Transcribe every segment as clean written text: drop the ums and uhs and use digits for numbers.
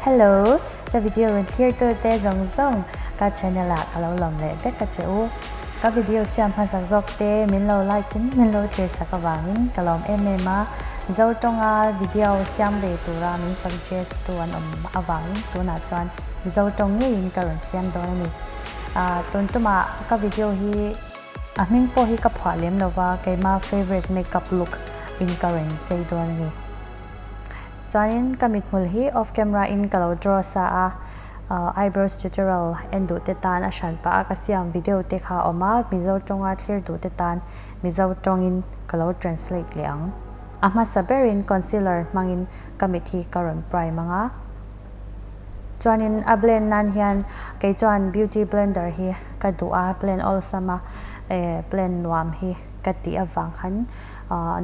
Hello, ka video rawn thlir tu te zawng zawng ka channel ah ka lo lawm leh vek a che u. Ka video siam hmasak zawk te min lo like in min lo thlir sak avangin ka lawm em em a. Mizo tawnga video siam ve tura min suggest tu an awm avangin tunah chuan Mizo tawng ngeiin ka rawn siam dawn a ni. Tun tumah ka video hi a hming pawh hi ka phuah lem lova keima favourite makeup look in ka rawn chei dawn a ni. Chuanin ka mithmul hi off camera in ka lo draw sa a, eyebrows tutorial en duh te tan a hran pah a ka siam video te kha a awm a, Mizo tawnga thlir duh te tan Mizo tawngin ka lo translate leh ang. A hmasa berin concealer hmangin ka mit hi ka rawn prime ang a, chuanin a blend nan hian kei chuan beauty blender hi ka duh a, blend awlsam a, blend nuam hi ka tih avang khan.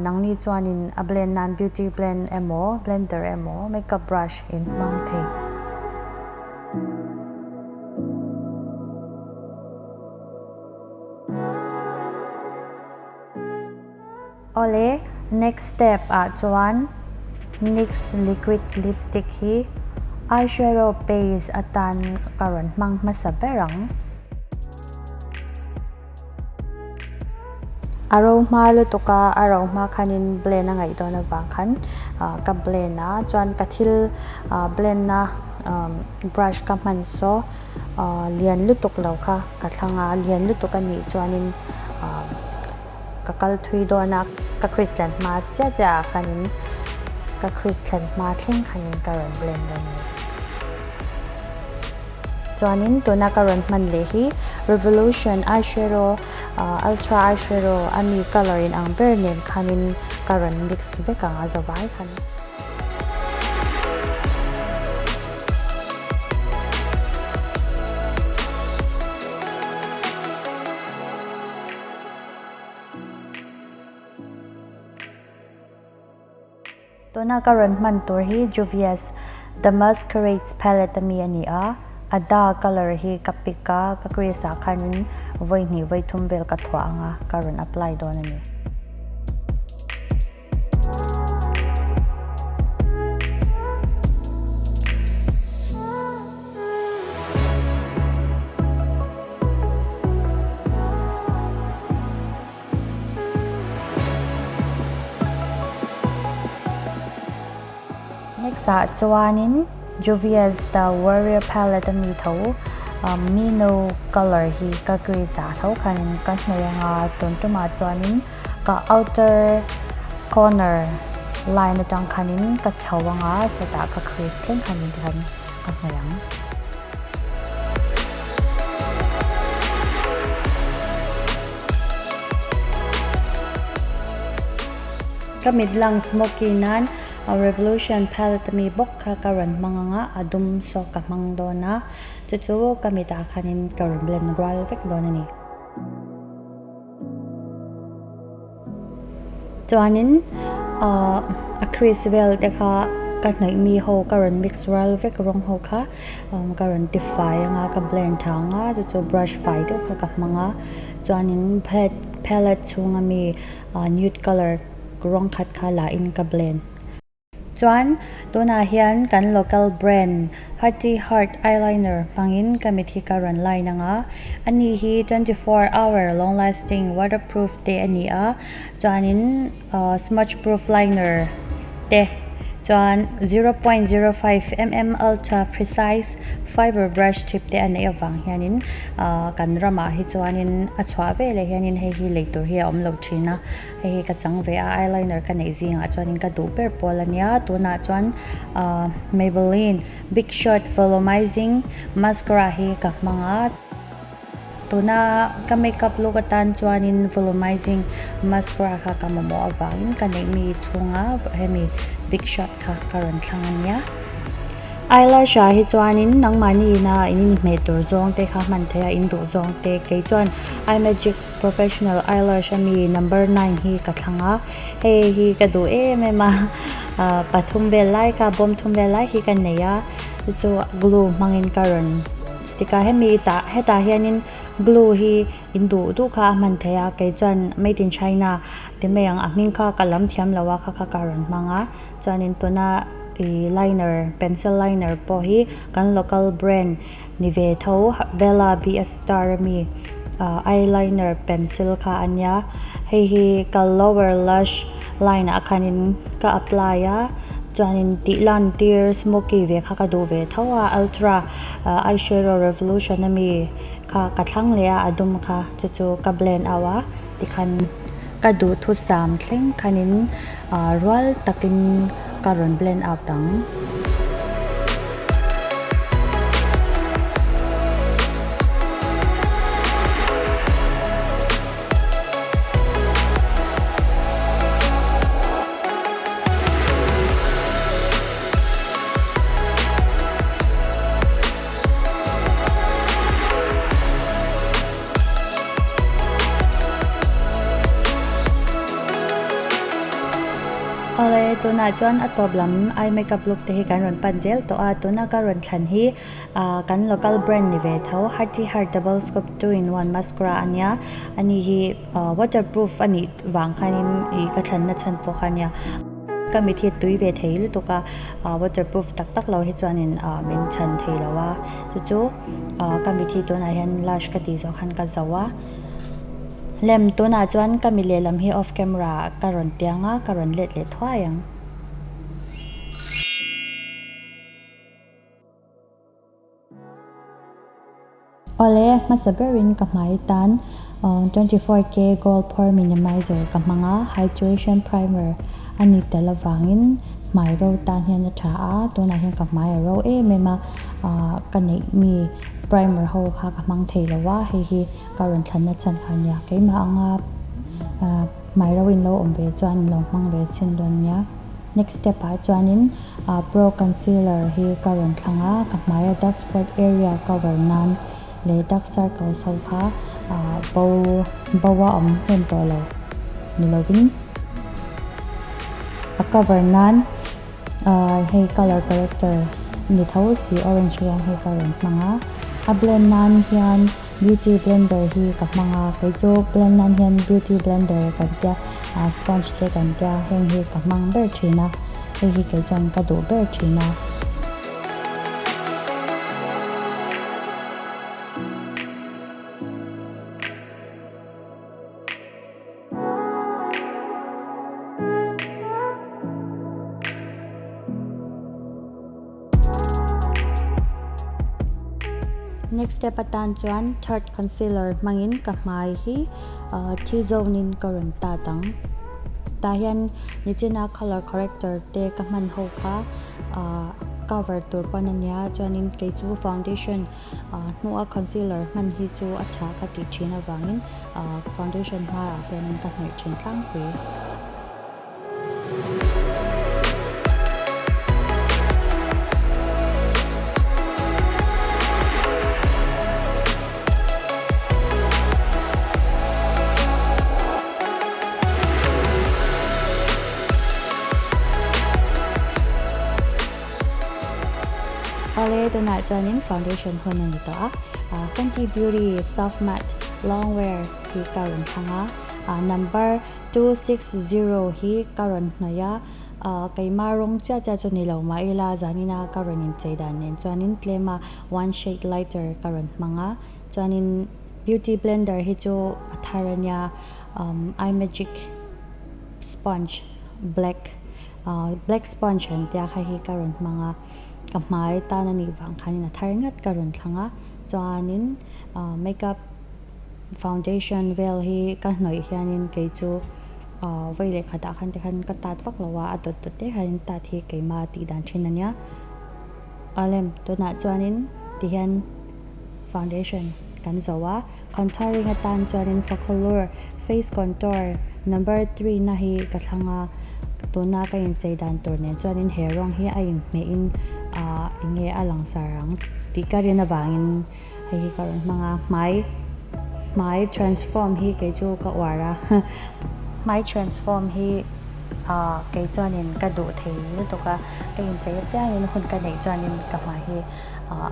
Nangni chuanin a blend nan beauty blend emaw blender emaw makeup brush in hmang thei. Awle, next step ah chuan NYX liquid lipstick hi eyeshadow base atan ka rawn hmang hmasa ber ang. A ro hma lutuk a, a ro hma khanin blend a ngaih dawn avang khan ka blend a, chuan ka thil blend na brush ka hman saw lian lutuk lo kha ka thlang a, lian lutuk a nih chuanin ka kal thui dawn a, ka Christian hma chiah chiah ah khanin ka Christian hma thleng khanin ka rawn blend dawn a ni. Chuanin tuna ka rawn hman leh hi Revolution eyeshadow ultra eyeshadow a mi colour in ang ber nen khanin ka rawn mix vek ang a zawai khan. Tuna ka rawn hman tur hi Juvia's The Masquerades palette ami a ni a, a da colour hi ka pick a, ka crease ah khanin vawi hnih vawi thum vel ka thuah ang a, ka rawn apply dawn a ni. Next ah chuanin Juvia's The Warrior Palette ami tho Mino colour hi ka crease ah tho khanin ka hnawih anga tun tumah chuanin ka outer corner line atang khanin ka chho anga sawtah ka crease thleng khanin tikhan ka hnawih ang. Ka mit lang smoky nan Revolution palette ami bawk kha ka rawn hmang ang a, a dum saw ka hmang dawn a, chu chu ka mitah khanin ka rawn blend rual vek dawn a ni. Chuanin ahh a crease vel te kha ka hnawih mi ho ka rawn mix rual vek rawng ho kha ka rawn ti fai ang a ka blend tha ang a chu chu brush fai deuh kha ka hmang a chuanin palette chhunga mi nude colour rawng khat kha la in ka blend. Chuan tunah hian kan local brand Hearty Heart eyeliner hmangin ka mit hi ka rawn line ang a, ani hi 24 hour long lasting waterproof te a ni a, chuanin smudge proof liner te chuan 0.05 mm ultra precise fiber brush tip te a neih avang hianin kan ramah hi chuanin a chhuah veleh hianin hei hi lei tur hi a awm lo thin a. Hei hi ka chang ve a, eyeliner ka neih zingah chuanin ka duh ber pawl a nia, tunah chuan ahh Maybelline big shot volumizing mascara hi ka hmang a, tuna ka makeup look atan chuanin volumizing mascara kha ka mamawh avangin ka neih mi chhunga hemi big shot kha ka rawn thlang a nia. Eyelash ah hi chuanin nangmahni ina in inhmeh tur zawng te kha hman theih a, in duh zawng te kei chuan eye magic. Professional eyelash ami number nine hi ka thlang a, hei hi ka duh em em a, ah pathum vel lai kha bawm thum vel lai hi ka nei a, chu chu glue hmangin ka rawn stick a, hemi tah hetah hianin glue hi in duh duh kha a hman theih a, kei chuan made in china ti mai ang a hming kha ka lam thiam lo a kha kha ka rawn hmang a, chuanin tuna. Ih liner pencil liner pawh hi kan local brand ni ve tho Bella B S star ami ah eyeliner pencil kha a nia hei hi ka lower lash line ah khanin ka apply a chuanin tih lan tir smoky ve kha ka duh ve tho a ultra ah eyeshadow revolution ami kha ka thlang leh a a dum kha chu chu ka blend out a tikhan ka duhthusam thleng khanin ah rual takin ka rawn blend out ang. Awle tunah chuan a tawp lam eye makeup look te hi kan rawn pan zel tawh a tuna ka rawn thlan hi ah kan local brand ni ve tho hearty heart double scoop two in one mascara a nia ani hi ah waterproof a nih vang khanin ih ka thlan na chhan pawh kha a nia. Ka mit hi tui ve thei lutuk a, ah waterproof tak tak lo hi chuanin ah min chhan thei lo a, chu chu ah ka mit hi tunah hian lash ka tih zawh khan ka zo a, lem tunah chuan ka mit lehlam hi off camera ah ka rawn tiang a, ka rawn let leh thuai ang. Awle, hmasa berin ka hmai tan 24K Gold Pore Minimizer ka hmang a, Hydration Primer a ni tel avangin hmai ro tan hian a tha a, tunah hian ka hmai a ro em em a, ka neih mi primer ho kha ka hmang thei lo a, hei hi ka rawn thlanna chhan kha a nia, keimah anga hmai ro in lo awm ve chuan in lo hmang ve chhin dawn nia. Next step ah chuanin ah pro concealer hi ka rawn thlang a, ka hmaia dark spot area cover nan leh dark circles ho kha ah bo bo a awm hnem tawh lo ni lovin a cover nan ah hei colour corrector ni tho si orange rawng hi ka rawn hmang a, a blend nan hian. Beauty blender hi ka hmang a, kei chu blend nan hian beauty blender kan tia ah sponge te kan tia heng hi ka hmang ber thin a, hei hi kei chuan ka duh ber thin a. Next step atan chuan third concealer hmangin ka hmai hi thi zone in ka rawn tat ang. Tah hian nichina colour corrector te ka hman ho kha cover tur pawn a nia chuanin kei chu foundation hnua concealer hman hi chu a chhah ka tih thin avangin foundation hmaah hianin ka hnawih thin tlangpui. Awle tunah chuanin foundation hun a ni tawh a, Fenty Beauty Soft Matte Long Wear hi ka rawn thlang a, number 260 hi ka rawn hnawih a, ah keimah rawng chiah chiah chu ni lo mah ila zanina ka rawn inchei dan nen chuanin tlem a one shade lighter ka rawn hmang a, chuanin beauty blender hi chu a thar a nia umm eye magic sponge black ah black sponge an tia kha hi ka rawn hmang a, ka hmai tan a nih vang khanin a thar ngat ka rawn thlang a, chuanin ah makeup. Foundation vel hi ka hnawih hianin kei chu ah vawi leh khatah khan te khan ka tat vak lo a, a dawt dawt te hian tat hi keimah tih dan thin a nia. Awlem tunah chuanin tihian foundation kan zo a, contouring atan chuanin Focallure face contour number 3 na hi ka thlang a, tuna ka inchei dan tur nen chuanin he rawng hi a inhmehin ah eng nge a langsar ang tih ka rin avangin. Hei hi ka rawn hmang a, hmai hmai transform hi kei chu ka uar a, hmai transform hi ah kei chuanin ka duh thei lutuk a, ka inchei apiangin hun ka neih chuanin ka hmai hi ah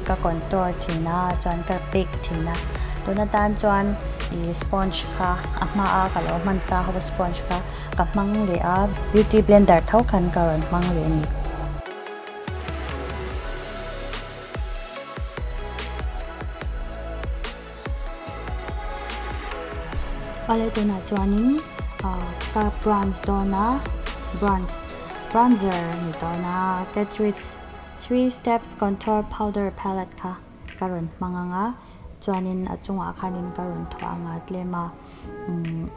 ka contour thin a chuan ka bake thin a, tun atan chuan ih sponge kha a hmaa ka lo hman sa ho sponge kha ka hmang leh a, beauty blender tho khan ka rawn hmang leh a ni. Awle tunah chuanin ka bronze dawn a bronze bronzer a ni dawn a Catrice three steps contour powder palette kha ka rawn hmang ang a chuanin a chungah khanin ka rawn thuah ang a tlem a umm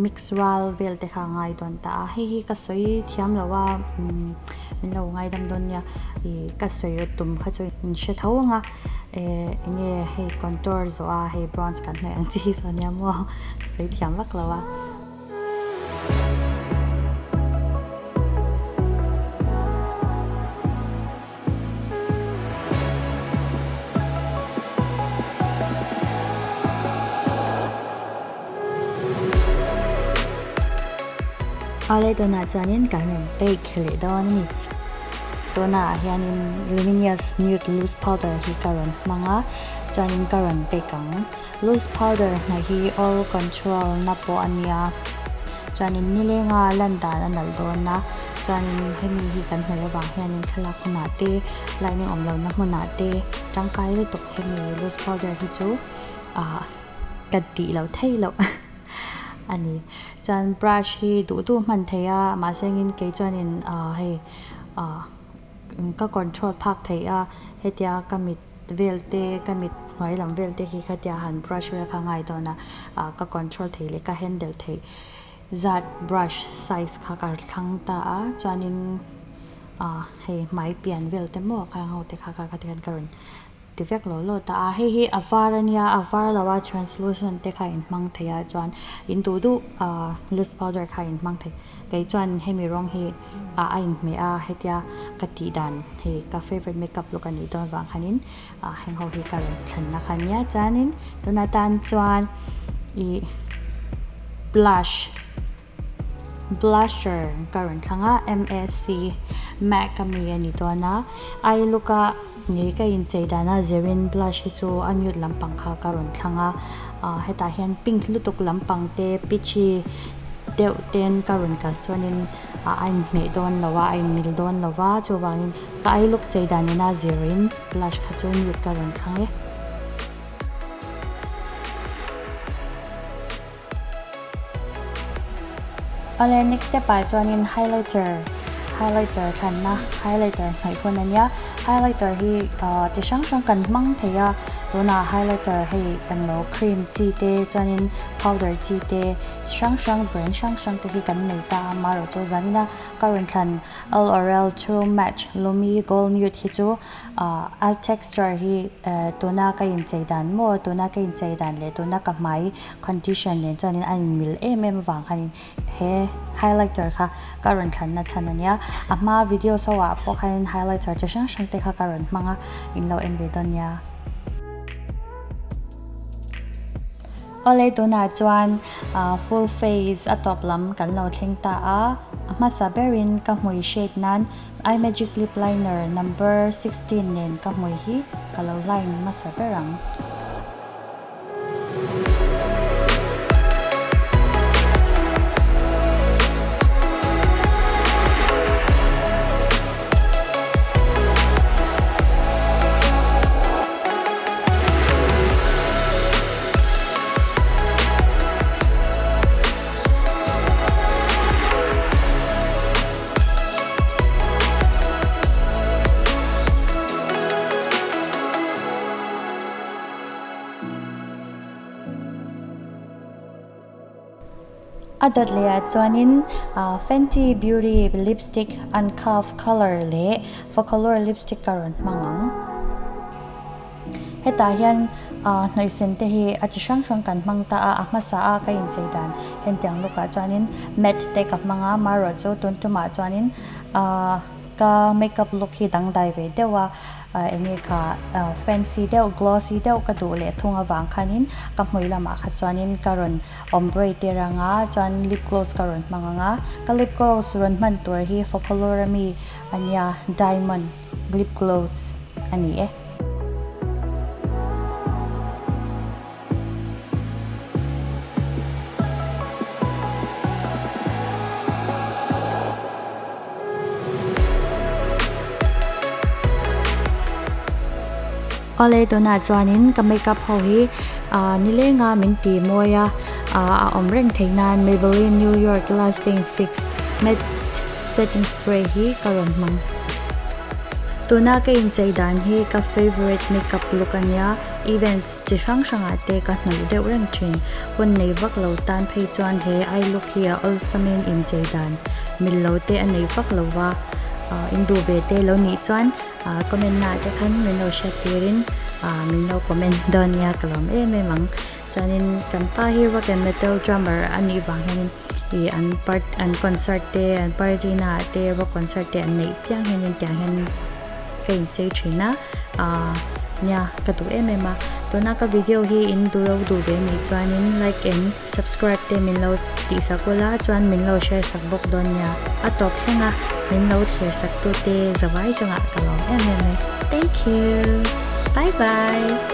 mix ral vel te kha a ngai dawn ta a hei hi ka sawi thiam lo a umm min lo ngaidam dawn nia ih ka sawi tum kha chu in hre tho ang a eh eng nge hei contour zawh a hei bronze kan hnawih ang chi hi saw nia maw ka sawi thiam vak lo a. Awle tunah chuanin kan rawn bake leh dawn a ni. Tunah hianin luminous nude loose powder hi ka rawn hmang a, chuanin ka rawn bake ang. Loose powder hna hi oil control na pawh a nia, chuanin nilenga lan dan a nalh dawn a, chuanin hemi hi kan hnawih avang hianin thlalak hunah te lightning awm lohna hmunah te tangkai lutuk hemi loose powder hi chu ah ka tih loh theih loh a ni. Chuan brush hi duh duh hman theih a mahse engin kei chuanin ah hei ah ka control phak theih a hetia ka mit vel te ka mit hnuai lam vel te hi khatia han brush vel kha a ngai dawn a ah ka control theih leh ka handle theih zat brush size kha ka thlang ta a chuanin ah hei hmai pian vel te maw khang ho te kha kha kha tikhan ka rawn ti vek lo lo ta a hei hi a var a nia a var lo a translucent te kha in hmang thei a chuan in duh duh ah loose powder kha in hmang thei kei chuan hemi rawng hi ah a inhmeh a hetia ka tih dan hei ka favourite makeup look a nih dawn vang khanin ah heng ho hi ka rawn thlan na kha nia chuanin tunah tan chuan ih blush blusher ka rawn thlang a M_A_C mac a mi a ni dawn a eye look a ngei ka inchei dana zirin blush hi chu a nude lampang kha ka rawn thlang a ah hetah hian pink lutuk lampang te peachy deuh ten ka rawn kal chuanin ah a inhmeh dawn lo a a inmil dawn lo va chuvangin ka eye look chei dan ina zirin blush kha chu nude ka rawn thlang e. Awle next step ah chuanin highlighter highlighter thlanna highlighter hnawih hun a nia highlighter hi ah chi hrang hrang kan hmang thei a tunah highlighter hei englo cream chi te chuanin powder chi te chi hrang hrang brand hrang hrang te hi kan nei ta a amaherawhchu zanin a ka rawn thlan L'Oreal true match lumi gold nude hi chu Ah a texture hi eh tuna ka inchei dan maw tuna ka inchei dan leh tuna ka hmai condition nen chuanin a inmil em em avang khanin he highlighter kha ka rawn thlanna chhan a nia a hma videos ho ah pawh khanin highlighter chi hrang hrang te kha ka rawn hmang a in lo en ve dawn nia. Awle tunah chuan full face a tawp lam kan lo thleng ta a a hmasa berin ka hmui shape nan Eye Magic Lip Liner number 16 nen ka hmui hi ka lo line hmasa ber ang. A dawt leh ah chuanin Fenty Beauty lipstick uncuff colour leh Focallure lipstick ka rawn hmang ang. Hetah hian ah hnawihsen te hi a chi hrang hrang kan hmang ta a, a hmasa a ka inchei dan hentiang lukah chuanin matte te ka hmang a, marawh chu tun tumah chuanin ah ka makeup look hi dangdai ve deuh a, ah eng nge kha ah fancy deuh glossy deuh ka duh leh thung avang khanin ka hmui lamah kha chuanin ka rawn ombre tir ang a, chuan lip gloss ka rawn hmang ang a, ka lip gloss rawn hman tur hi Focallure ami a nia diamond lip gloss a ni e. Awle tunah chuanin ka makeup ho hi ah nilenga min ti mawi a A awm reng theih nan Maybelline New York Lasting Fix Matte Setting Spray hi ka rawn hmang. Tuna ka inchei dan hi ka favourite makeup look a nia, events chi hrang hrangah te ka hnawih deuh reng thin. Hun nei vak lo tan phei chuan he eye look hi a awlsamin inchei dan mil lo te a nei vak lo va, in duh ve te lo nih chuan comment naah te khan min lo hriat tirin min lo comment dawn nia ka lawm em em ang. Chuanin kan pa hi rock and metal drummer a nih vang hianin ih an part an concert te an party naah te rock concert te an neih piang hianin tiang hian ka inchei thin a ahh nia ka duh em em a tuna ka video hi in duh lo duh ve anih chuanin like and subscribe te min lo tih sak ula chuan min lo share sak bawk dawn nia a tawp thleng a min lo thlir sak tute zavai chungah ka lawm em em e thank you bye bye.